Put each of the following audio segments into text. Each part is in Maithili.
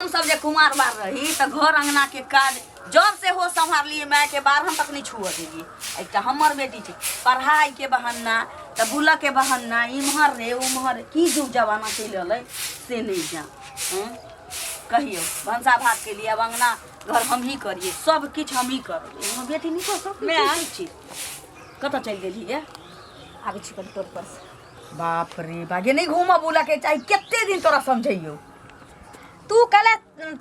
हम सब जे कुमार बार रही तऽ घर अंगना के काज जब से हो सम्हारलियै माय के बारहम तक नहि छुअ देलियै। एकटा हमर बेटी छै, पढ़ाई के बहाना तऽ बुलऽ के बहाना, इम्हर रे उम्हर, की जुग जमाना चलि रहलै से नहि जान। कहियौ, भनसा भात के लिए अब अंगना घर हमही करियै, सब किछु हमही करबै। हमर बेटी नहि कऽ सकै माय। छी। कतऽ चलि गेली गे? आबै छी कनि टोल पर से। बाप रे बागे, नहि घूमऽ बुलऽ के चाही। कते दिन तोरा समझैयौ? तू कला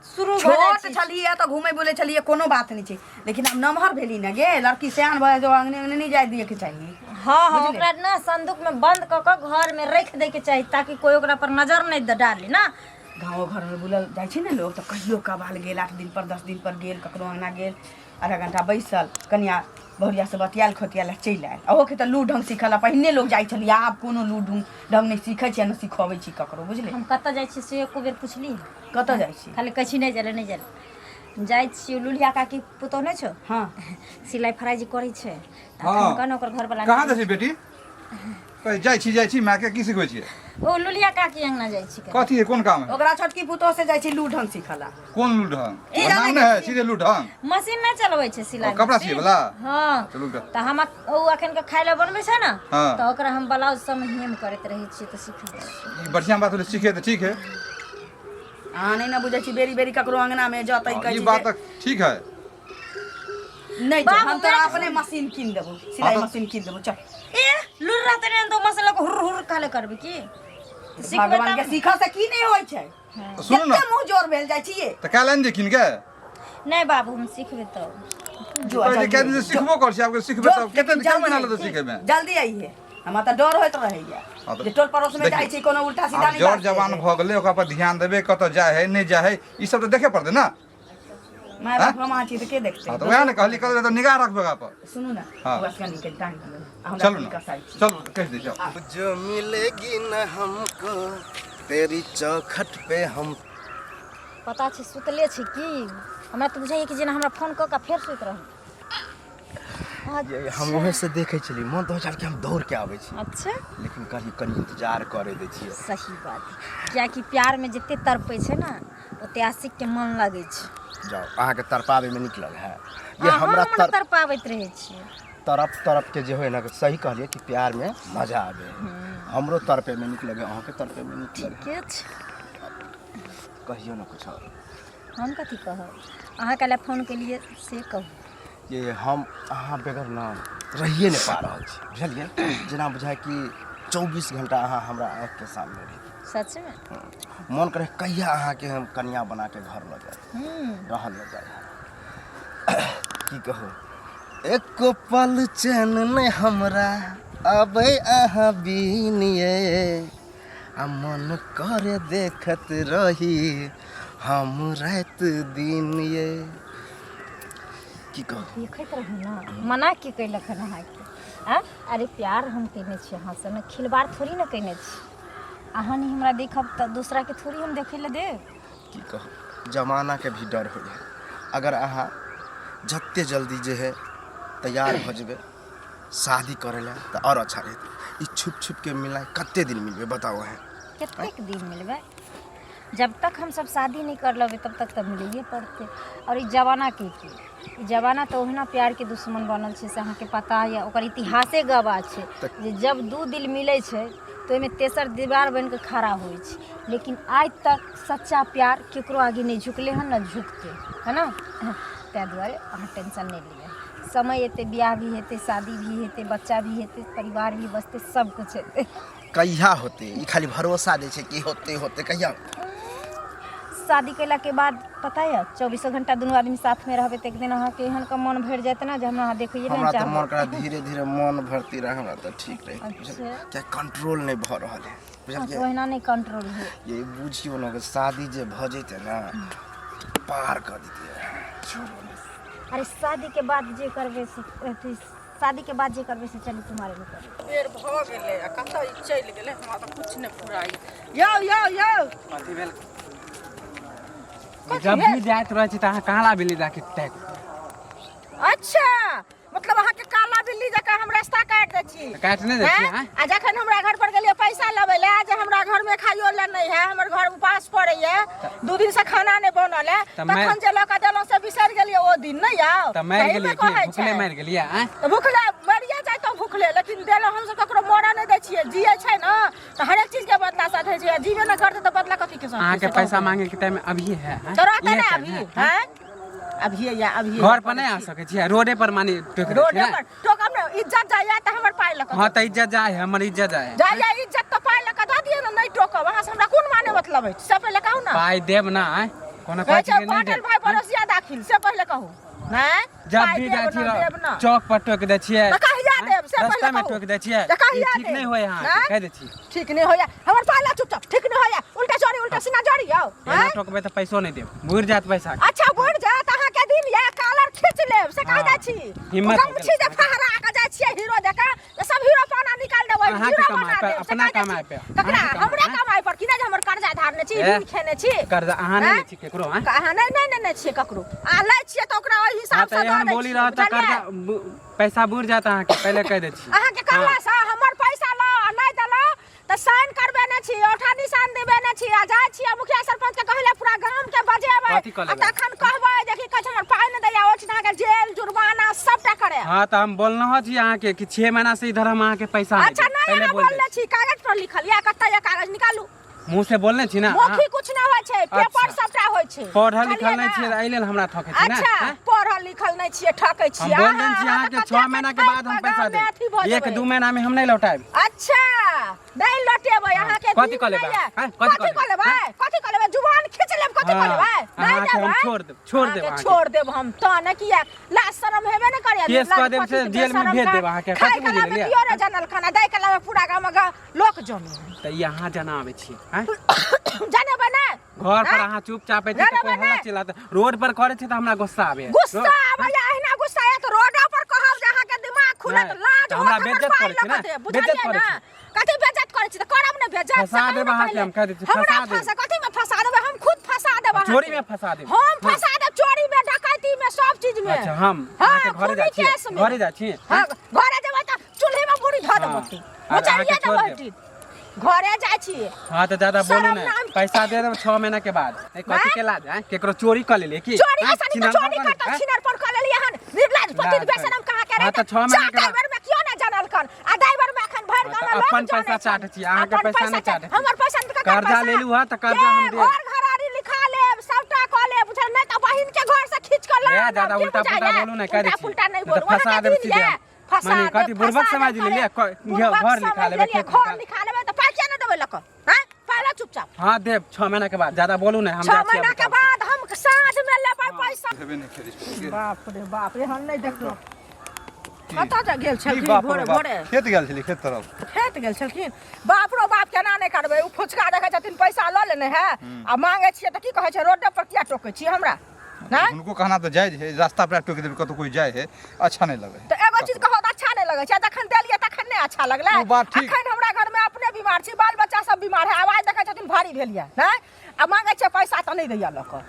शुरू भऽ जाइ छोट छी। छलियै तऽ घूमै बुलै छलियै, कोनो बात नहि छै, लेकिन आब नमहर भेली ने गे लड़की, सियान भऽ जो अंगने अंगने नहि जाय दियके चाही। हाँ, बुझलियै? ओकरा ना संदूक में बंद कऽ कऽ घर में रख दे के चाही ताकि कोई ओकरा पर नजर नहीं डाली ना। गाँवो घरमे बुलल जाइ छै ने लोक, तऽ कहियो कभाल गेल, 8 दिन पर 10 दिन पर गेल, ककरो अङ्गना गेल, आधा घंटा बैसल, कनिया बहुरियासँ बतियाल खोतियाल आ चलि आयल। ओहोके तऽ लू ढङ्ग सीखल आ पहिने लोक जाइ छलियै, आब कोनो लू ढङ्ग ढङ्ग नहि सीखै छी आ नहि सिखबै छी ककरो, बुझलियै? हम कतऽ जाइ छी से एको बेर पुछली? कतऽ जाइ छी? खाली कहै छी नहि जाय, नहि जाय। जाइ छी लुलिया काकी पुतोह नहि छौ? हँ। सिलाई फराई जे करै छै तऽ हँ। अखन कन ओकर घरवला। कहाँ जाइ छी बेटी? कहै जाइ छी, जाइ छी, मायके की सिखबै छियै? ओ लुलिया काकी अंगना जाइ छी। कथी है, कोन काम है? ओकरा छोटकी पुतोह से जाइ छी लू ढङ्ग सीखला। कोन लू ढंग? ई नाम जानै नहि है सीधे लू ढंग। मशीन नहि चलबै छै सिलाई ओ, कपड़ा मशीन। सियै बला? हँ। चलू तऽ। तऽ हम ओ अखन के खाय लए बनबै छै ने, हँ। तऽ ओकरा हम ब्लाउज सब हेम करैत रहै छियै तऽ सिखै छियै। ई बढ़िआँ बात होलै, सीखे तऽ ठीक है। अहाँ नहि ने बुझै छी, बेरी बेरी ककरो अंगनामे जतै हँ, कहै ई छी बात जे तऽ ठीक है। नहि चल, बाबू, हम तोरा माय- अपने मशीन कीन देबो, सिलाई हँ तऽ- मशीन कीन देबो, चल। ए लुर रहतै ने तऽ मशीन लऽ कऽ हुर हुर काले करबै की? तऽ सिखबै भगवान तब के ने। सीखऽ से की नहि होइ छै? सुनू ने। कते मुँह जोर भेल जाइ छियै। तऽ काल्हि आनि दे कीन के। नहि बाबू, हम सिखबै तब। जो कहै छै जल्दी कए दिन से जो। सिखबो कर छी, आब सिखबै जो, तब कते लेकिन कए महीना जल्दी लगतै सीखैमे? जल्दी आइहे, हमरा तऽ डर होइत रहैया हँ तऽ जे टोल पड़ोस में देखियौ, जाइ छी कोनो उल्टा सीधा आब नहि जर बात जवान करै। भऽ गेलै, ओकरा पर ध्यान देबै, कतऽ जाइ है नहि जाइ है, ई सब तऽ देखे पड़तै ने। माय बाप हम अहाँ छी तऽ के देखतै? हँ तऽ वएह ने कहली, कहली तऽ निगाह रखबै ओकरा पर। सुनू ने। हँ। बस कनी के टांग दियौ आ हमरा चलू ने। कसाई छी। चलू, कहि दै जाउ। जो मिलेगी न हमको तेरी चौखट पे हम। पता छै सुतले छै की? हमरा तऽ बुझाइए कि जेना हमरा फोन कऽ कऽ फेर सुति रहल। ये हम वहीं से देखै छली, मन तऽ होइ छल कि हम दौड़ के आबै छी। अच्छा। लेकिन कहली कनि इंतजार करे दै छियै। सही बात, कियाकि प्यारमे जते तड़पै छै ने ओते आशिकके मन लगै छै। जाउ, अहाँके तड़पाबैमे नीक लगै है ये? अहाँ हमरा हमरा तड़पाबैत रहै छियै। तड़प तड़प के जे होइ ने, सही कहलियै कि प्यारमे मजा आबै है। हमरो तड़पैमे नीक लगै, अहाँके तड़पैमे नीक लगै। ठीके छै। कहियौ ने कुछ आओर। हम कथी कहब? अहाँ काल्हि फोन केलियै से कहू। जे हम अहाँ बगैर ने रहिए नहि पा रहल छी, बुझलियै? जेना बुझाय कि 24 घंटा अहाँ हमरा आँखिके सामने रही। सचमे? मन करे कहिया अहाँके हम कनिया बना के घर लऽ जाय। रहल नहि जाय, की कहू, एको पल चैन नहि हमरा अबै अहाँ बिन ये, आ मन करे देखत रही हम राति दिन ये, की कहू। देखैत रहू ने, मना की कैलक हन अहाँके? आँ, अरे प्यार हम केने छी अहाँसँ ने, खिलवाड़ थोड़ी ने केने छी। अहाँ नहि हमरा देखब तऽ दोसराके थोड़ी हम देखै लए देब। की कहू, जमानाके भी डर होइ है। अगर अहाँ जते जल्दी जे है तैयार भऽ जेबै शादी करै लए तऽ आओर अच्छा रहतै। ई छुप छुप के मिलनाइ कते दिन मिलबै, बताउ अहाँ? कतेक दिन मिलबै? जब तक हम सब शादी नहि कर लेबै तब तक तऽ मिलैए पड़तै। आओर ई जमानाके की, ई जमाना तऽ ओहिना प्यारके दुश्मन बनल छै, से अहाँके पता यऽ। ओकर इतिहासे गवाह छै जे जब दू दिल मिलै छै तऽ ओहिमे तेसर दीवार बनि कऽ खड़ा होइ छै, लेकिन आइ तक सच्चा प्यार ककरो आगे नहि झुकलै हन, ने झुकतै, है ने? ताहि दुआरे अहाँ टेंशन नहि लिअ। समय एतै, बियाह भी हेतै, शादी भी हेतै, बच्चा भी हेतै, परिवार भी बसतै, सब कुछ हेतै। कहिया होतै? ई खाली भरोसा दै छै कि होतै होतै, कहिया? शादी केलाके बाद पता यऽ, चौबीसो घंटा दुनू आदमी साथमे रहबै तऽ एक दिन अहाँके एहन के मन भरि जायत ने जे हमरा अहाँ देखैए हमरा नहि तऽ मन चाहबै। करा धीरे धीरे मन भरती रहे हमरा तऽ ठीक रहै। अच्छा। किया कंट्रोल नहि भऽ रहल है, बुझलियै? ओहिना नहि कंट्रोल होइ। ये बुझियौ ने, शादी जे भऽ जैते ने पार कऽ दितियै। अरे शादी के बाद जे करबै से अथी, शादी के बाद जे करबै से चलू कुमारे मे करबै। बेर भऽ गेलै आ कतऽ ई चलि गेलै, हमरा तऽ किछु नहि फुराइ। यौ यौ यौ। कथी भेल? जब भी जाइत रहै छी तऽ अहाँ कहाँ ला भेली जाके टैक? अच्छा, मतलब अहाँके काला बिल्ली जकाँ हम रास्ता काटि दै छी। तऽ काटि नहि दै छी, हैं? आँय? आ जखन हमरा घर पर गेलियै पैसा लबै लए जे हमरा घर में खाइयो लए नहि है, हमर घर उपास पड़ैया, 2 दिन से खाना नहि बनल है, तऽ मारि- तखन जे लऽ कऽ देलहुँ से बिसरि गेलियै ओ दिन नहि आउ। तऽ मारि सही गेलियै मे की कहै भुखले छै। मारि गेलियै आँय? तऽ भुखले मरिए जाय तऽ भुखले, लेकिन देलहुँ हमसब ककरो मरऽ नहि दै छियै। जियै छै ने तऽ हरेक चीज के बदला साधै छै, आ जीवे नहि करतै तऽ बदला कथी के साधतै? अहाँके से कहू। पैसा मांगे के टाइम अभी है, आँय? तऽ रहतै इहे ने टाइम अभी है, आँय? हैं? अभिये या अभिये घर पर नहि आ सकै छियै, रोडे पर माने टोकि दै रोडे छियै पर टोकब ने, इज्जत जाइया तऽ हमर पाइ लऽ कऽ। हँ तऽ इज्जत जाय है, हमर इज्जत जाय है। जाइया इज्जत तऽ पाइ लऽ कऽ दऽ दिअ ने। नहि टोकब अहाँ से, हमरा कोन माने मतलब अछि से पहिले कहू ने। पाइ देब ना आँय? कोनो कहै कहै छै छै कि नहि बाटल देब? भाई पड़ोसिया दाखिल, से पहिले कहू। नहि जब पाइ भी देब जाइ न, छी देब न। चौक पर टोकि दै छियै, तऽ कहिया आँय? देब से पहिले रास्ता में कहू। टोकि दै छियै। तऽ कहिया ई ठीक देब? नहि होय अहाँके, आँय? कहि दै छी। ठीक नहि होइया हमर पाइ ला चुपचाप। ठीक नहि होइया? उल्टा चोरी उल्टा सीना जोड़ी यौ। एना आँय? टोकबै तऽ पैसो नहि देब, बुरि जायत पैसा। अच्छा बुढ़ जात, अहाँके दिन या कालर खींच लेब से कहि हाँ, दै छी। हिम्मत हो गमछी जे गेल। फहरा के जाइ छियै हीरो जकाँ, जे सब हीरो पाना निकाल देबै, अहाँके हीरो कमाइ बना पर, देब से अपना कहि दै छी। कमाइ पर, ककरा? अहाँके कमाइ, हमरे आँय? कमाइ पर कि नहि जे हमर कर्जा धारने छी, ए, ऋण खेने छी? कर्जा अहाँ नहि आँय? लै छी केकरो, आँय? अहाँ नहि नहि नहि छियै ककरो, आ लै छियै तऽ ओकरा ओहि हँ हिसाब तऽ से दऽ एहन दै बोली छियै, रहत तऽ बुझलियै? कर्जा पैसा बुरि जायत अहाँके, पहिले कहि दै छी। अहाँके कहला से हमर पैसा लाउ, आ नहि देलहुँ तऽ साइन करबेने छी, औठा निशान देबेने छी, आ जाइ छी आ मुखिया सरपंच के कहै लए पूरा गाम के बजेबै। कथी कऽ आ लेबै? तखन कहबै जे की कहै छै हमर पाइ नहि दैया, ओहिठाम अहाँके जेल जुर्माना सबटा करे। हँ तऽ हम बोलना छी अहाँके कि 6 महीना से इधर हम अहाँके पैसा नहि अच्छा देब। नहि पहिले अहाँ बोल दै बोलने छी? कागज पर लिखल या? कतऽ या कागज निकालू। छी। मुँह से बोलने छी ना? मौखी कुछ नहि होइ छै, पेपर अच्छा। सबटा होइ छै। पढ़ल लिखल बुझलियै नहि ने? छियै एहि लेल हमरा ठकै छी ने? अच्छा आँय? पढ़ल लिखल नहि छियै, ठकै हम छियै। बोल देने अहाँ छी अहाँ अहाँके तऽ 6 महीना के कते बाद हम ठकि पैसा कऽ गाममे अथी देब। भऽ एक जेबै। 2 महीना में हम नहि लौटायब। अच्छा नहि लौटेबै अहाँके कथी दिन कऽ लेबै? नहि यऽ। आँय, कथी कथी कऽ कऽ लेबै? कथी कऽ लेबै? जुबान खींच लेब। कथी कऽ हाँ, लेबै? नहि अहाँके हम देबै? छोड़ देब, छोड़ देब अहाँके अहाँके। छोड़ देब हम तऽ ने किया लाज शरम हेबे ने करैया। केस कऽ देब से जेल में भेज देब अहाँके। खाय कथी के बुझि लाबे लेलियै? कियो नहि जानल खाना दै के लाबे पूरा गाम में लोक जाने। तऽ ई अहाँ जनाबै छी, आँय? जनेबै ने? घर पर आँय? अहाँ चुपचाप छै तऽ जनेबै कोइ हल्ला ने? चिल्ला रोड पर करै छै तऽ हमरा गुस्सा आबै। गुस्सा आबैया? अहिना गुस्सा आयत रोडो पर कहब जे अहाँके दिमाग खुलत। नहि, लाज तऽ हमरा होत हमर बेइज्जत पाइ करै छी लऽ ने? कऽ देब, बेइज्जत बुझलियै करै ने? छी। कथी बेइज्जत करै छी? तऽ करब ने बेइज्जत से फंसा कहू देब ने अहाँके, पहिले। हम कहि दै छी, हमरा फंसा देब। फंसा कथी में फंसा देबै? हम खुद फंसा देब अहाँके। चोरी में फंसा देब। हम फंसा देब चोरी में, डकैती में, सब चीज में। अच्छा हम हाँ, अहाँके घरे खूनी जाइ छी, केस में। घरे जाइ छी। हाँ, घरे जेबै तऽ चूल्ही में बुड़ी धऽ देबो। हाँ, तू आर अहाँके मोचरिए छोड़ देबो देब। हटी। घरे जाइ छी। हाँ तऽ ज्यादा बोलू शरम नहि, नाम- पैसा दे देब 6 महीना के बाद। ए, कथी के लाज है? केकरो चोरी कऽ लेलियै की? चोरी आँय? ऐसा नहीं छिनर तो चोरी पर करता आँय? छिनर पर कर लेलियै हन। निर्लाज पतित लाज बेशरम कहाँ के हाँ, रहे? तऽ 6 महीना के चार बाद- बेर में क्यों ना जानल कन, आ दाइबर में अखन भरि हाँ, गाम तऽ में लोक अपन जानै पैसा छन। चाटै छी, अहाँके अपन पैसा नहि चाटै छी। हमर पैसा नहि, ककर कर्जा पैसा? लेलहुँ हँ तऽ कर्जा हम ए, देब। घर घरारी लिखा लेब, सबटा कऽ लेब, बुझल? नहि तऽ बहिन के घर से खींच कऽ ए, ला ज्यादा आनब, की उल्टा पुल्टा बुझाइया? बोलू नहि, कहि दै उल्टा छी। पुल्टा नहि नहि तऽ बोलू। फंसा अहाँके देब दिन सीधे यऽ? हम। फंसा माने देब, कथी बुड़बक फंसा समझ देब, लेलियै? बुड़बक घर लिखा समझ लेबै, लेलियै, खेत घर लिखा लिखा लेबै तऽ पाइ किया नहि देबै लऽ कऽ? आँय? पाइ ला चुपचाप। हाँ देब 6 महीना के बाद, ज्यादा बोलू नहि, हम 6 जाइ छी महीना अभी के काम। बाद हम साँझ में लेबै पैसा। हेबे नहि करै छै। बाप रे बाप, एहन नहि देखलहुँ। की? कतऽ जा गेल की छलखिन बाप रे भोरे बाप, भोरे? खेत गेल छली, खेत तरफ। खेत गेल छलखिन। बाप रो बाप, केना नहि करबै? ओ फुचका देखै छथिन, पैसा लऽ लेने है, आ मांगे छियै तऽ की कहै छै, रोडे पर किया टोकै छी हमरा? नहि हुनको कहना तऽ जायज है, रास्ता पर टोकि देबै, कतौ कोइ जाइ है, अच्छा नहि लगै है। तऽ एगो चीज कहू तऽ अच्छा नहि लगै छै? आ जखन देलियै तखन नहि अच्छा लगलै? ओ बात ठीक। अखन हमरा घरमे अपने बीमार छी, बाल बच्चा सब बीमार है, आवाज देखै छथिन भारी भेल यऽ नहि, आ मांगे छियै पैसा तऽ नहि दैया लऽ कऽ।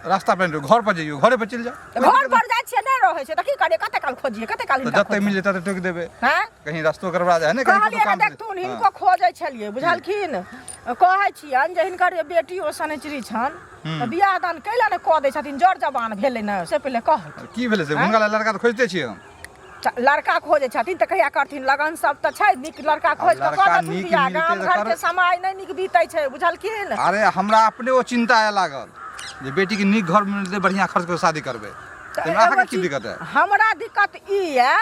रास्ता पर नहि, घर पर जइयो, घरे पर चलि जाउ। तऽ घर पर जाइ छियै, नहि रहै छै, तऽ की करियै? कते काल खोजियै, कते काल तऽ हिनका जते मिल खोजियै? जेतै तऽ टोकि देबै। हैं? कहीं रास्तो गड़बड़ा जाइ है ने, कहीं कहलियै कोनो ने काम देखथुन, हिनको खोजै छलियै, बुझलखिन? कहै छियनि जे हिनकर जे बेटी ओ शनिचरी छनि तऽ बियाह दान कैला ने कऽ दै छथिन? जर जवान भेलै ने, से पहिले कहू। की भेलै से? हुनका लए लड़का तऽ खोजिते छियै हम। लड़का खोजै छथिन तऽ कहिया करथिन लगन? सब तऽ छै, नीक लड़का खोजि कऽ कऽ लड़का देथिन नीक बियाह। मिलतै गाम तऽ घरके समय नहि नीक बीतै छै, बुझलखिन? अरे हमरा अपने ओ चिन्ता आए लागल जे बेटीके नीक घर मिलतै, बढ़िआँ खर्च कऽ शादी करबै। तऽ ताहिमे अहाँके एगो की चीज- दिक्कत है? हमरा दिक्कत ई यऽ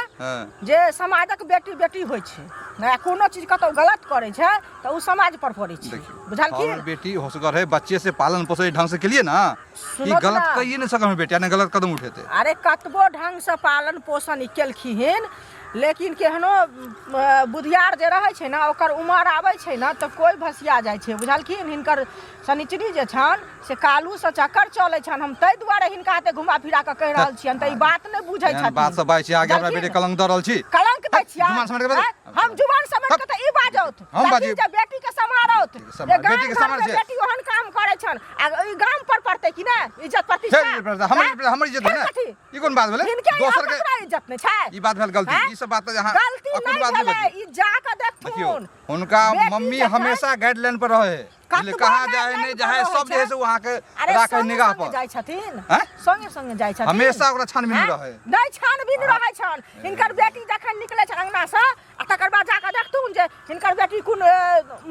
जे समाजक बेटी बेटी होइ छै ने, कोनो चीज कतौ गलत करै छै तऽ ओ समाज पर पड़ै छै। देखियौ, बुझलखिन? हमर बेटी होशगर है, बच्चे से पालन पोषण ढंग से केलिए ना कि सुनत गलत ना। कहिए नहीं सके हमर बेटी, आ नहीं गलत कदम उठेते। अरे कतबो ढंगसँ पालन पोषण ई केलखिन। लेकिन केहनो बुधियार जे रहै छै ने ओकर उमर आबै छै ने तऽ कोइ भसिया जाइ छै बुझलखिन हिनकर शनिचरी जे छनि से कालूसँ चक्कर चलै छनि हम ताहि दुआरे हिनका एते घुमा फिरा कऽ कहि रहल छियनि तऽ ई बात नहि बुझै एहन छथिन बात सब बाजै छी आगे हमरा बुझलखिन? बेटी कलंक दऽ रहल छी कलंक दै छियै जुबान सम्हारि के बाजू। आँय? हम जुबान सम्हारि के तऽ ई बाजौत हम बाजी- लेकिन जे बेटी के सम्हारौत सम्हार- जे गाम बेटी के घर सम्हार मे छै। बेटी ओहन काम करै छन आ ई गाम पर पड़तै कि नहि इज्जत प्रतिष्ठा फेर इज्जत प्रतिष्ठा, हमर आँय? इज्जत- हमर इज्जत फेर ने? कथी? ई कोन बात भेलै हिनके यहाँ दोसर के ककरो इज्जत नहि छै ई बात भेल गलती आँय? ई सब बात तऽ अहाँ गलती अकुट नहि बात नहि भेलै बजियौ। ई जा कऽ देखियौ देखथुन हुनका बेटी मम्मी जे छै- हमेशा गाइडलाइन पर रहे है कतबो कहाँ जाए guideline नहीं पर जाए रहै सब जे है छै। से वहाँ के अरे राखे संगे निगाह संगे पर जाइ छथिन आँय? संगे संगे जाइ छथिन हमेशा ओकरा छानबीन आँय? रहै। नहि छानबीन रहै छन हिनकर बेटी जखन निकलै छन अंगना से आ तकर बाद जाकऽ देखथुन जे हिनकर बेटी कोन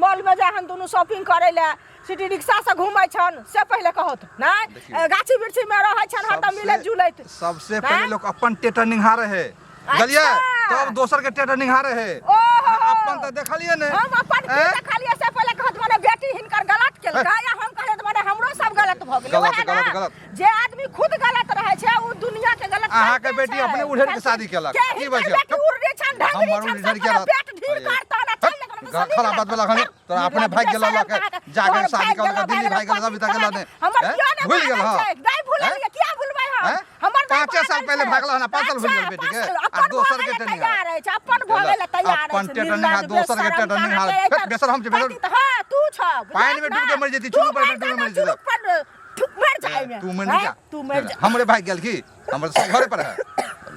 मॉलमे जाइ हन दुनू शॉपिंग करै लए सिटी रिक्शा से घूमै छन से पहिले कहत नहि देखियौ। गाछी वृक्षी मे रहै छन हरदम मिलैत जुलैत सबसे आँय? पहले लोग अपन टेटर निहारे है बुझलियै अच्छा। तब दोसर के टेटर निहारे है ओहो अपन तऽ देखलियै ने हम अपन की आँय? देखलियै से पहिले कहत माने बेटी हिनकर गलत केलकै या हम कहलियै तऽ माने हमरो सब गलत भऽ गेलै गलत, वएह ने? गलत, गलत। जे आदमी खुद गलत रहै छै ओ दुनिया के गलत अहाँके करिते बेटी छै। अपने उड़ेड़ के शादी केलक। के की हिनकर बजै? बेटी उड़ने छन ढंगरी हमर छन उड़ेड़ सब के रहत। पेट ढीर करतन आ चल जखन हम खराब बात वाला खनी तोरा अपने भाग गेल लऽ के जाके शादी कऽ लेलक दिल्ली भाग गेल अभी तक गेल नहि हमर हैं? कियो नहि भूलि गेल भागल हँ छै नहि भूललियै किया भूलबै हम हैं? हमर नहि पाँचे साल भागल पहिले छै। भागल हन, पाँच साल भूलि गेल अच्छा, बेटी के। पाँच साल, आ अपन दोसर के भऽ गेलै टेनिहार। तैयार अछि अपन भऽ गेलै तैयार अपन अछि टेटर निहार, निर्लज, दोसर के बेशरम टेटर निहार। कहाँ के फेर बेशरम छी, बेशरम। पति तऽ हँ तू छ पानि मे डूबि के मरि जेती, चुरुक पर डूबि के मरि जेती। चुरुक पर थुक मरि जाय मे तू मरि जा तू मरि जा हमरे भाग गेल की हमर सब घरे पर है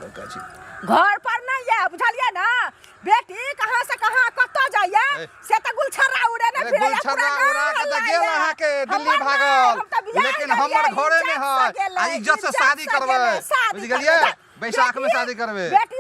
घर पर नहीं है बुझलियै ना बेटी कहाँ से कहाँ कतऽ जाइए ए। से तऽ गुलछर्रा उड़े ने अरे फिरैया, गुलछर्रा पूरा उड़ा के गाँव तऽ गेल हल्ला अहाँके ये। दिल्ली हमर भागल नहि, हम तऽ बियाह लेकिन केलियै, हमर घरे इज्जत नहि से है गेलै, आ इज्जत से शादी से करबै गेलै, शादी बुझि गेलियै करबै। बैसाख में बेटी- शादी करबै बेटी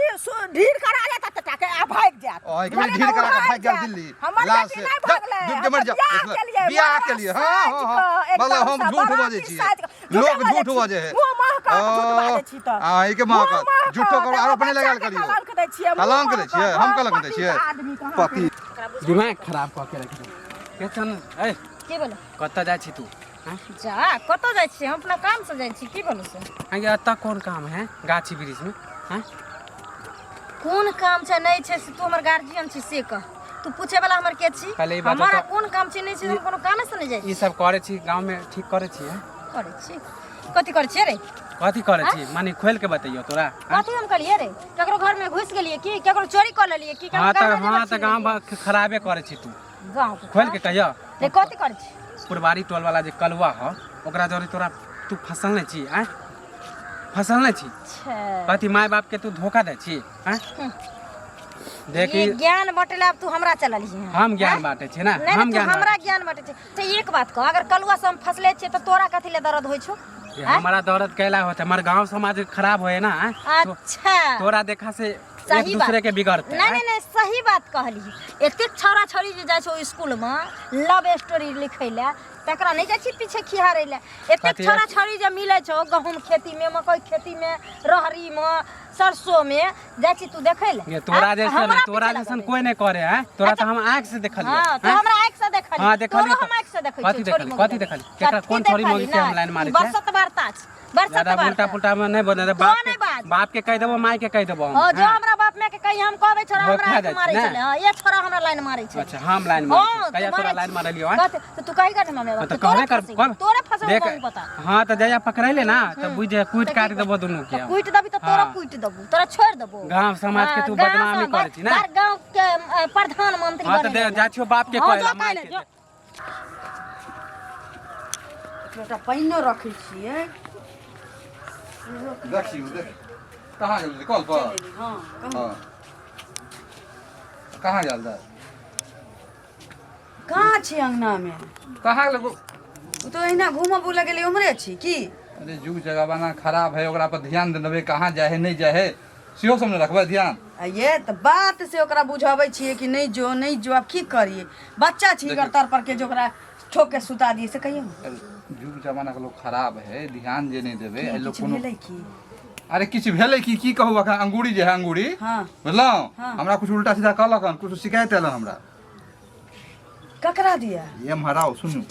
ढीर करा लेता तऽ टाके आ भागि जायत ओहि के बुझलियै ढीर ने, करा के ओ भागि गेल जायत। दिल्ली हमर लाल बेटी से नहि जा, भागलै डूब के हम मरि तऽ जाओ बियाह देखल, केलियै बियाह बड़ा केलियै हाँ हाँ साजि हाँ कऽ, मतलब हम एकदमसँ झूठ बड़ा बजै छियै साजि कऽ। लोक झूठे झूठ बजै बजै है छी। मुँह महकत झूठ बाजै छी तऽ। आ ई के महकत मुँह महकत, झूठो करो आरोप नहि एगो लगायल बच्चाके करियौ कलंक दै छियै, मुँह कलंक दै छियै महकत, हम कलंक दै पति छियै आदमी कहाँ पति दिमाग खराब कऽ के राखि देलक। के छन ए की बोलो कतऽ जाइ छी तू हैं? जा कतऽ जाइ छी हम अपना कामसँ जाइ छी की बोलो से हाँ ये एतऽ कोन काम है गाछी वृक्ष में हैं? कोन काम छै नहि छै से तू हमर गार्जियन छी से कह तू पूछे वाला हमर के छी पहिले ई बात हमारा बताउ। कोन काम छै नहि छै हम कोनो कामे से नहि जाइ ई सब करै छी गाँव में ठीक करै छी हैं? करै छी कथी करै छियै रे कथी करै छी माने खोलि के बतैयौ तोरा हैं? कथी हम कहलियै रे केकरो घर में घुसि गेलियै की केकरो चोरी कऽ लेलियै की हाँ केकरो तऽ गहना हाँ जेवर तऽ छीन गाँव लेलियै? खराबे करै छी तू गाँव के खोलि के कहियो रे कथी करै छी पुरबारी टोल वाला जे कलुआ ह ओकरा जरे तोरा तू फसल नहि छी आँय फसल नहि छी अच्छा कथी माय बाप के तू धोखा दै छी आँय देखी ये ज्ञान बटेला अब तू हमरा चलल ही हम ज्ञान बाँटै छी ने नहीं हम तू ज्ञान हमरा बाँटै ज्ञान बाँटै छै तऽ एक बात कह अगर कलुआ से हम फसले छियै तऽ तोरा कथी ले दर्द होइ छौ छी। हमरा दर्द कैला होते हमर गांव समाज खराब होए ना आँय? अच्छा तोरा देखा से एक सही बात। दूसरे के बिगड़ते नहीं नहीं नहीं सही बात कहली एतेक छौड़ा छौड़ी जे जाइ छौ स्कूल में लव स्टोरी लिखै लए तकरा नहीं जाइ छी पीछे खिहारै लए एतेक कथी? छौड़ा छौड़ी जे मिलै छौ गहूम खेती में मकई खेती में रहरी में सरसों में जाइ छी तू देखै लए ये तोरा आँ? जैसन हमरा तोरा पीछे जैसन लगबै कोई नहीं करे हैं तोरा तो हम आँख से देखलिए हाँ तो हैं? हमरा आँख से देखली हाँ, देखलिए तोरो तो। हम आँख से देखै कथी छियौ, छोरी देखली? मौगी कथी देखली? केकरा कथी कोन छोरी देखली? मौगी के हम नहि, लाइन मारै छै? बरसत वार्ता छै बरसत ज्यादा वार्ता उल्टा पुल्टा में नहीं बने तो बाप नहीं के बाज। बाप के कह देबो माय के कह देबो हम हाँ जो हाँ। हमरा बाप माय के कही हम कहबै छोरा हमरा धोखा आँख दै मारै छै ने? छलै हाँ ये छोरा हमरा लाइन मारै छै अच्छा हम लाइन मारै हाँ, छियै। कहिया तू तोरा मारै लाइन छी। मारलियो हैं कहते तो तू कही कर मम्मी हाँ, बाप तो के, कहबे तोरे कर फंसे कब तोरे फंसे देख मम्मी पता हाँ तो जया पकड़ैले ना तो बुझ जा कूट तऽ काट की देबो दुनू के तऽ कुटि देबी तऽ तोरा हाँ। कुटि देबू तोरा छोड़ि देबो गांव समाज के हाँ, तू गाँव बदनामी समाज- करै छी ना बार गाँव के प्रधानमंत्री हाँ तो बने दे जा छियो बाप के हाँ, कहे जो ला माय कहले, के जो। एक लोटा पानिओ रखै छियै देखियौ देख कहाँ गेल कल पर हँ कहू हाँ कहाँ गेल दाइ कहाँ छी अङ्गनामे कहाँ गेल ओ तऽ अहिना घूमऽ बुलऽ गेलै उम्हरे छी की अरे जुग जमाना खराब है ओकरा पर ध्यान देबै कहाँ जाइ है नहि जाइ है सेहो सब ने रखबै ध्यान आ ये तऽ बात से ओकरा बुझाबै छियै कि नहि जो नहि जो आब की करियै बच्चा छी देखियौ। तर पर के जे ओकरा ठोक के सुता दियै से कहियौ ने। जुग जमाना के लोग खराब है ध्यान जे नहि देबै एहि लोग किछु कोनो भेलै की अरे किछु भेलै की की कहू अखन अंगूरी जे है अंगूरी हँ बुझलहुँ हाँ। हमरा किछु उल्टा सीधा कहलक हन किछु शिकायत आयल हन हमरा ककरा दिया ये हराओ सुनू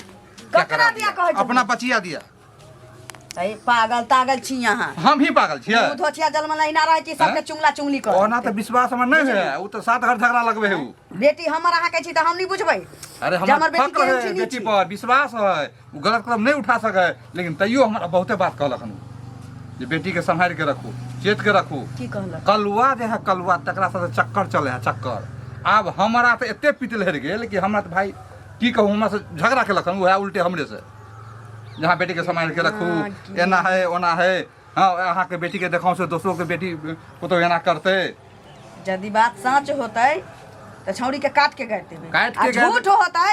ककरा दिया कहै छौ? अपना बचिया दिया अरे पागल तागल छी अहाँ। हम ही पागल छियै? मुँह धोछिया जलमल अहिना रहै छी सबके चुंगला चुंगली कर। ओना तऽ विश्वास हमर नहि है, उ तऽ 7 घर झगड़ा लगबे है उ। बेटी हमर अहाँ के छी तऽ हम नहीं बुझबै। अरे जे हमर हमर बेटी फक्र केहन है छी, नीक बेटी छी। पर विश्वास है, उ गलत कदम नहीं उठा सके, लेकिन तैयो हमरा बहुते बात कहलक हन जे बेटी के सम्हारि के रखू, चेत के रखू। की कहलक? कलुआ जे है कलुआ तकरा साथे चक्कर चले है चक्कर। आब हमरा तऽ एते पीत लहरि गेल कि हमरा तऽ भाई की कहू, हमरा से झगड़ा केलक हन उएह उल्टे हमरे से, जहाँ बेटी के सम्हारि के रखू, एना है ओना है। हाँ अहाँके बेटी के देखाउ से दोसरो के बेटी पुतोहु एना करतै। यदि बात सच होतै तऽ छौड़ी के काट के गाड़ि देबै, काटि आ के गाड़ि झूठ होतै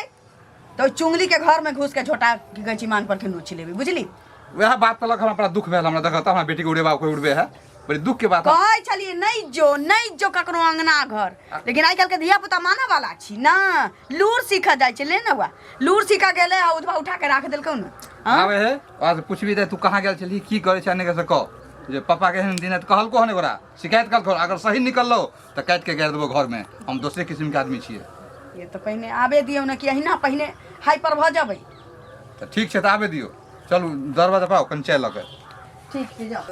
तऽ चुंगली के घर में घुस के झोटा की कहै छी मांग पर के नोच लेबै, बुझली? वएह बात तलक हमरा बड़ा दुख भेल। हमरा देखत हमरा बेटी के उड़ेबा कोई उड़बे है, बड़ी दुख के बात है। कहै छलियै नहि जो नहि जो ककरो अंगना घर, लेकिन आइ काल्हि के धिया पुता मानऽ वाला छी ना, लूर सीखऽ जाइ छै। ले ने हुआ लूर सीखऽ गेलै आ उधवा उठा के राख देलकौ ने। हाँ? आबै है आज पूछबी तऽ तू कहाँ गेल छलही, की करै छै, से कह जे पापा के एहन दिन है, तऽ कहलको हन ओकरा शिकायत कलको, अगर सही निकललो तऽ काटि के गाड़ि देबो घर में, हम दोसरे किस्म के आदमी छियै। ये तऽ पहिने आबे दियौ ने कि अहिना पहिने हाई पर भऽ जेबै। तऽ ठीक छै तऽ आबे दियौ, चलू दरवाजा पर आउ कनि चाय लऽ के। ठीक छै जाओ।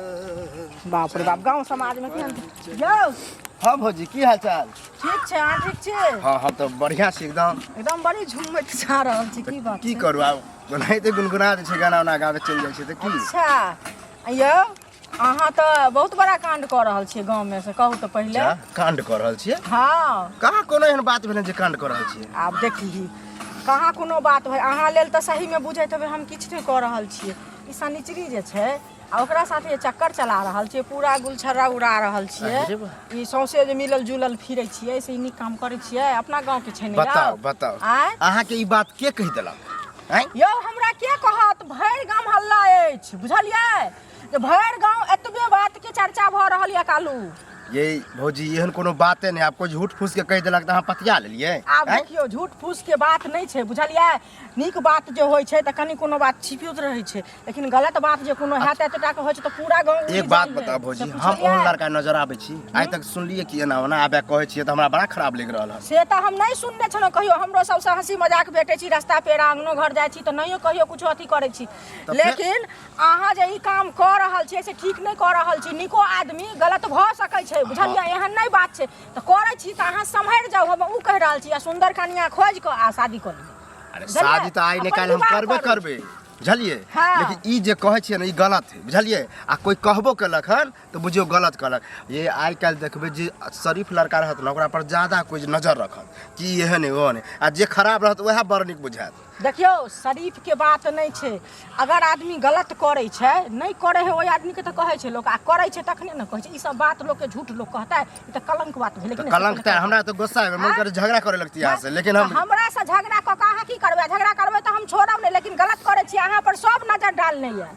बाप रे बाप, गाँव समाज में केहन यौ। हाँ भौजी की हाल चाल? ठीक छै, अहाँ ठीक छी? हाँ हम तऽ बढ़िया छी एकदम। एकदम बड़ी झूमैत जा रहल छी, की बात की छै? करू आब, ओनाहिते गुनगुना दै छै, गाना उना गाबै चलि जाइ छै तऽ की। अच्छा यौ, अहाँ तऽ बहुत बड़ा कांड कऽ रहल छियै गाँवमे, से कहू तऽ पहिले। जा, कांड कऽ रहल छियै? हाँ। कहाँ कोनो एहन बात भेलै जे कांड कऽ रहल छियै? आब देखी कहाँ कोनो बात भेल, अहाँ लेल तऽ सहीमे बुझैत हेबै हम किछु नहि कऽ रहल छियै। ई शनिचरी जे छै आ ओकरा साथे जे चक्कर चला रहल छियै, पूरा गुलछर्रा उड़ा रहल छियै, अरे वाह। ई सौंसे जे मिलल जुलल फिरै छियै, से ई नीक काम करै छियै? अपना गाँवके छै ने। बताउ यौ? बताउ आँय? अहाँके ई बात के कहि देलक? आँय? यौ हमरा के कहत, भरि गाम हल्ला अछि, बुझलियै जे भरि गाँव एतबे बातके चर्चा भऽ रहल यऽ कालू। ये भौजी एहन कोनो बाते नहि, आब कोइ झूठ फूस के कहि देलक तऽ अहाँ पतिया लेलियै? आब आँय? देखियौ झूठ फूस के बात नहि छै, बुझलियै? नीक बात जे होइ छै तऽ कनि कोनो बात छिपियोत रहै छै, लेकिन गलत बात जे कोनो हैत एतेटा के होइ छै तऽ पूरा गाँव उड़ि एक बात जाइ है। बताउ भौजी, से हम पुछलियै? ओहन लड़का नजर आबै छी आइ तक? सुनलियै कि एना ओना आबे कहै छियै तऽ हमरा बड़ा खराब लागि रहल हन। से तऽ हम नहि सुनने छलहुँ कहियो, हमरो सबसँ हँसी मजाक भेटै छी रस्ता पेड़ा, अंगनो घर जाइ छी तऽ नहियो कहियो किछो अथी करै छी, तऽ फेर- लेकिन अहाँ जे ई काम कऽ रहल छियै से ठीक नहि कऽ रहल छी। नीको आदमी गलत भऽ सकै छै, बुझलियै? एहन नहि बात छै, तऽ करै छी तऽ अहाँ सम्हरि जाउ, हम ओ कहि रहल छी, आ सुन्दर कनिया खोजि कऽ आ शादी कऽ लिअ। अरे बुझलियै? शादी तऽ आइ ने अपन काल्हि हम विवाह करबे करू। करबै, बुझलियै? हाँ। लेकिन ई जे कहै छियै ने ई गलत है, बुझलियै? आ कोइ कहबो केलक हन तऽ बुझियौ गलत कहलक। ये आइ काल्हि देखबै जे शरीफ लड़का रहत ने ओकरा पर ज्यादा कोइ नजर रखत कि एहन है ओहन है, आ जे खराब रहत वएह बड़ नीक बुझायत। देखियौ शरीफके बात नहि छै, अगर आदमी गलत करै छै, नहि करै है ओहि आदमीके तऽ कहै छै लोक, आ करै छै तखने ने कहै छै। ई सब बात लोकके झूठ लोक कहतै, ई तऽ कलंक बात भेलै कि तऽ नहि? कलंक तऽ हमरा तऽ गुस्सा आबि गेल, मन करे झगड़ा करे लगती अहाँ से, लेकिन हम हमरासँ झगड़ा कऽ कऽ अहाँ की करबै? झगड़ा करबै तऽ हम छोड़ब नहि, लेकिन गलत करै छी अहाँ पर सब नजर डालने यऽ।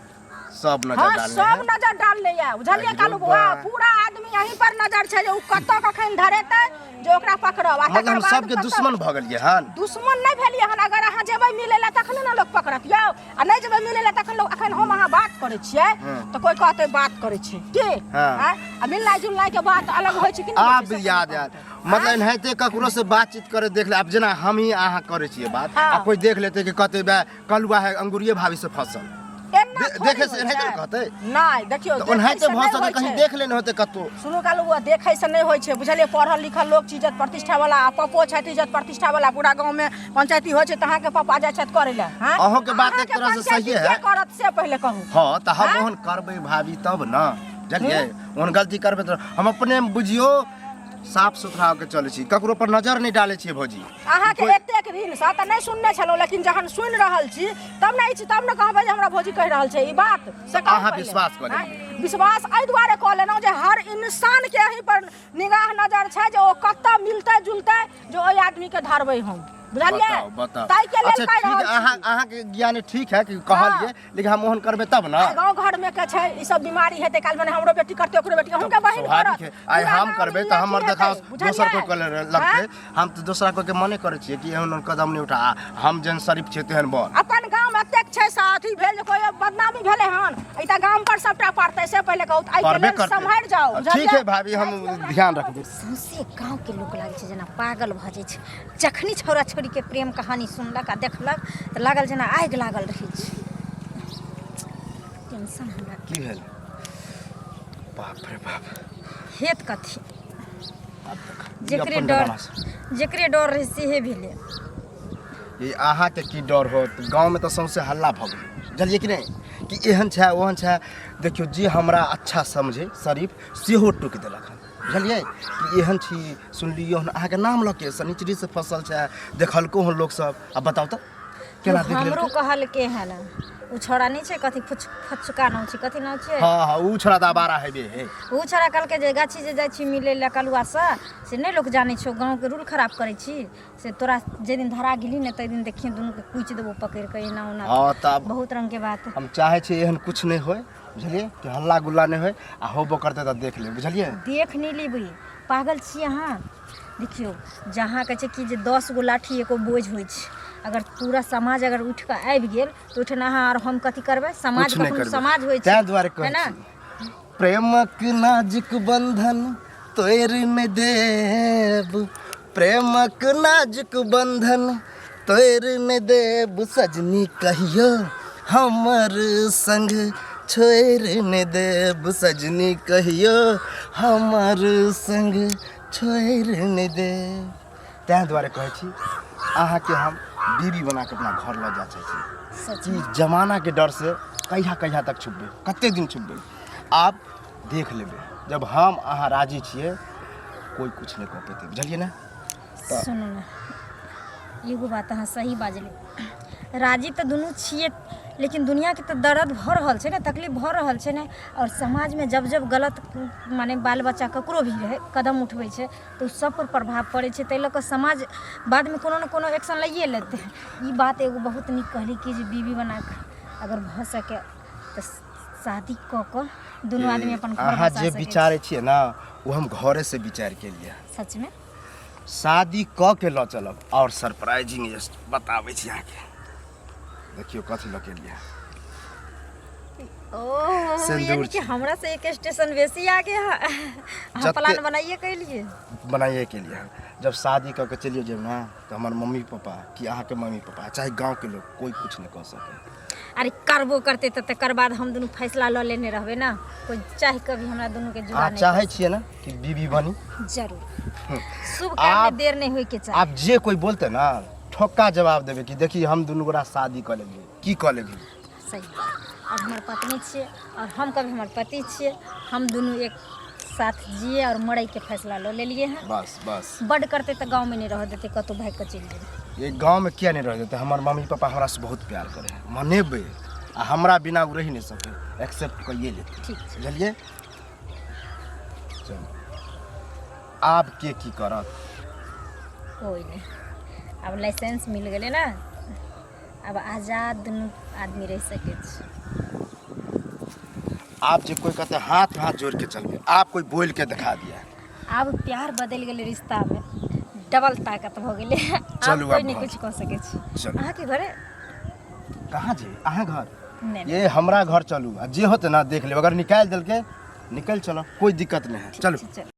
सब नजर हाँ, डालने सब है। नजर डालने यऽ, बुझलियै अरे कालू बौआ? बा। पूरा आदमी यहीं पर नजर छै जे ओ कतऽ कखन धरेतै जे ओकरा पकड़ब, आ मतलब तकर हम बाद सबके कतऽ- दुश्मन भऽ गेलियै हन? दुश्मन नहि भेलियै हन, अगर अहाँ जेबै मिलै लए तखने ने लोक पकड़त यौ, आ नहि जेबै मिलै लए तखन लोक, अखन हम अहाँ बात करै छियै तऽ कोइ कहतै बात करै छै की? हाँ। आँय? आ मिलनाइ जुलनाइ के बात अलग होइ छै कि नहि होइ आब छै? से याद पहिने आयल कहू। मतलब एनाहिते ककरो से बातचीत करे देख ले, आब जेना हम ही अहाँ करै छियै बात, हाँ। आ कोइ देख लेतै कि कते बे कलुआ है अंगुरिये भाभी से फसल एना थोड़ी देखे से होइ एनाहिते छै। ने कहतै? नहि देखियौ, तऽ ओनाहिते देखै से भऽ नहि सकै होइ कहीं छै। देख लेने होतै कतौ। सुनू कालू बौआ, देखै से नहि होइ छै, बुझलियै? पढ़ल लिखल लोक छी, इज्जत प्रतिष्ठा वाला, आ पप्पो छथि इज्जत प्रतिष्ठा वाला, पूरा गाँव में पंचायती होइ छै तऽ अहाँके पप्पा जाइ छथि करै लए। हाँ? अहूँके बात एक अहाँके तरह से पंचायती सहिए है। के करत से पहिले कहू। हाँ तऽ हम हाँ? ओहन करबै भाभी तब ने, बुझलियै? ओहन गलती करबै तऽ हम अपने बुझियौ साफ सुथरा होके चलै छी, ककरो पर नजर नहि डालै छियै भौजी। अहाँके कोइ- एतेक दिनसँ तऽ नहि सुनने छलहुँ, लेकिन जहन सुनि रहल छी तब ने ई छी, तब ने कहबै जे हमरा भौजी कहि रहल छै ई बात, से कहू अहाँ पहिले। विश्वास कऽ लेलियै? आँय? विश्वास एहि दुआरे कऽ लेलहुँ जे हर इंसानके एहि पर निगाह नजर छै जे ओ कतऽ मिलतै जुलतै जे ओहि आदमीके धरबै हम, बुझलियै? बताउ बताउ। ताहिके लेल अच्छा कहि ठीक रहल है, अहाँ छी। अहाँके ज्ञान ठीक है कि कहलियै, लेकिन हम ओहन करबै तब ने। आइ गाँव घर में के छै ई सब बीमारी हेतै काल्हि, मने हमरो बेटी करतै ओकरो बेटी, हुनके बहिन स्वाभाविक करत, है। आइ पूरा हम गाँव करबै में तऽ हमर अथी देखाव हेतै, दोसर कोइ बुझलियै? करे लगतै। आँय? हम तऽ दोसरा कोइ के मने करै छियै कि एहन ओहन कदम नहि उठा, आ हम जेहन शरीफ छियै तेहन बन। अपन गाम एतेक छै से अथी भेल जे कोइ बदनामी भेलै हन, ई तऽ गाम पर सबटा पड़तै, से पहिले कहू तऽ एहिके पड़बे लेल करतै। सम्हरि जाउ, ठीक बुझलियै? है भाभी, हम ध्यान रखबै। सौंसे गाँवके लोक लागै छै जेना पागल भऽ जाइ छै जखनी छौड़ा छौड़ीके प्रेम कहानी सुनलक आ देखलक तऽ लागल जेना आगि लागल रहै छै। टेंशन हमरा। की भेल? बाप रे बाप। हेत कथी? आब देख, ई जेकरे अपन डर जमाना छै। जेकरे डर रहे सेहे भेलै। ई अहाँके की डर होत? गाँवमे तऽ सौंसे हल्ला भऽ गेलै, बुझलियै कि नहि, कि एहन छै ओहन छै। देखियौ, जे हमरा अच्छा समझे शरीफ सेहो टोकि देलक हन, बुझलियै, कि एहन छी, सुनलियै हन अहाँके नाम लऽ के शनिचरीसँ फसल छै, देखलको हन लोकसभ। आ बताउ तऽ केना देख हमरो लेलकै? कहलकै हन ओ छौड़ा नहि छै, कथी फुच फचुका नाम छै, कथी नाम छै? हँ हँ, ओ छोड़ा तऽ आवारा हेबे है। ओ छौड़ा कहलकै जे गाछी जे जाइ छी मिलै लए कलुआसँ से नहि लोक जानै छौ, गाँवके रूल खराब करै छी, से तोरा जाहि दिन धरा गेली ने ताहि दिन देखियै दुनूके कुचि देबो पकड़ि कऽ एना ओना। हँ, तऽ बहुत रङ्गके बात। हम चाहै छी एहन कुछ नहि होय, बुझलियै, कि हल्ला गुल्ला नहि होय, आ होबो करतै तऽ देख लेब, बुझलियै। देख नहि लेबै, पागल छी अहाँ? देखियौ, जहाँ कहै छै कि जे 10 गो लाठी एगो बोझ होइ छै, अगर पूरा समाज अगर उठि कऽ आबि गेल तऽ ओहिठाम अहाँ आओर हम कथी करबै? समाज कुछ नहि कखनो करबै। समाज होइ छै, ताहि दुआरे है कहै ने छी, प्रेमक नाजुक बंधन तोड़ि नहि देब, प्रेमक नाजुक बंधन तोड़ि नहि देब, सजनी कहियो हमर संग छोड़ि नहि देब, सजनी कहियो हमर संग छोड़ि नहि देब। ताहि दुआरे कहै छी, अहाँके हम बीबी बना कऽ अपना घर लऽ जा चाहै छी। सच? ई जमानाके डरसँ कहिया कहिया तक छुपबै, कते दिन छुपबै? आब देख लेबै, जब हम अहाँ राजी छियै कोइ किछु नहि कऽ पेतै, बुझलियै ने? सुनू ने, एगो बात अहाँ सही बाजलियै, राजी तऽ दुनू छियै, लेकिन दुनिआँके तऽ दर्द भऽ रहल छै ने, तकलीफ भऽ रहल छै ने। आओर समाजमे जब जब गलत माने बाल बच्चा ककरो भी रहै कदम उठबै छै तऽ ओ सभपर प्रभाव पड़ै छै। ताहि लऽ कऽ समाज बादमे कोनो ने कोनो एक्शन लैए लेतै। ई बात एगो बहुत नीक कहली कि जे बीबी बना कऽ अगर भऽ सकै तऽ शादी कऽ कऽ दुनू आदमी अपन घर अहाँ बसा जे सकै छी। विचारै छियै ने, ओ हम घरेसँ विचार केलियै। सचमे? शादी कऽ के लऽ चलब, आओर सरप्राइजिंग बताबै छी अहाँके। देखियौ कथी लऽ के एलियै। ओहो, सिन्दूर यानी कि छै। हमरा से एक स्टेशन बेसी आगे है अहाँ। प्लान बनाइए कैलिए? बनाइए के लिए। जब शादी कऽ के चलिए जायब ने तऽ हमर मम्मी पापा कि अहाँके मम्मी पापा चाहे गाँवके लोग कोइ कुछ नहि कऽ सकै। अरे, करबो करते तऽ तकर बाद हम दुनू फैसला लऽ लेने रहबै ने, कोइ चाहि कऽ भी हमरा दुनू के जुदा अहाँ नहि चाहै छियै ने कि बीबी बनी? जरूर, शुभ काम में आब देर नहीं होय के चाही। आब जे कोइ बोलते ने, ठोक्का जवाब देबै कि देखी हम दुनू गोरा शादी कऽ लेलियै, की कऽ लेबही? सही बात। और हमर पत्नी छियै और हम कभी हमर पति छियै, हम दुनू एक साथ जिए और मरै के फैसला लऽ लेलियै हँ। बस बस। बड करते तऽ गाँव में नहीं रह देते, कतहु भागि कऽ चलि जेबै। ये गाँव में किया नहीं रह देते? हमर मम्मी पापा हमरा से बहुत प्यार करे है, मनेबै, आ हमरा बिना ओ रहि नहीं सके, एक्सेप्ट करिए लेते। ठीक छै। बुझलियै? चलू, आब के की करत? कोइ नहि, आब लाइसेंस मिल गेलै ने, आब आजाद दुनू आदमी रहि सकै छी। आब जे कोई कहते हाथ हाथ जोड़ के चलबे, आप कोई बोल के दिखा दिया। आब प्यार बदलि गेलै, रिश्तामे डबल ताकत भऽ गेलै आब। चलू, कोइ आब नहि घर। किछु कऽ सकै छी। चलू। अहाँके घरे? कहाँ जे अहाँ घर? नहि। ये हमरा घर चलू, आ जे होते ना देख लेब। अगर निकालि देलकै निकलि चलब, कोई दिक्कत नहीं है, चलू। चलू।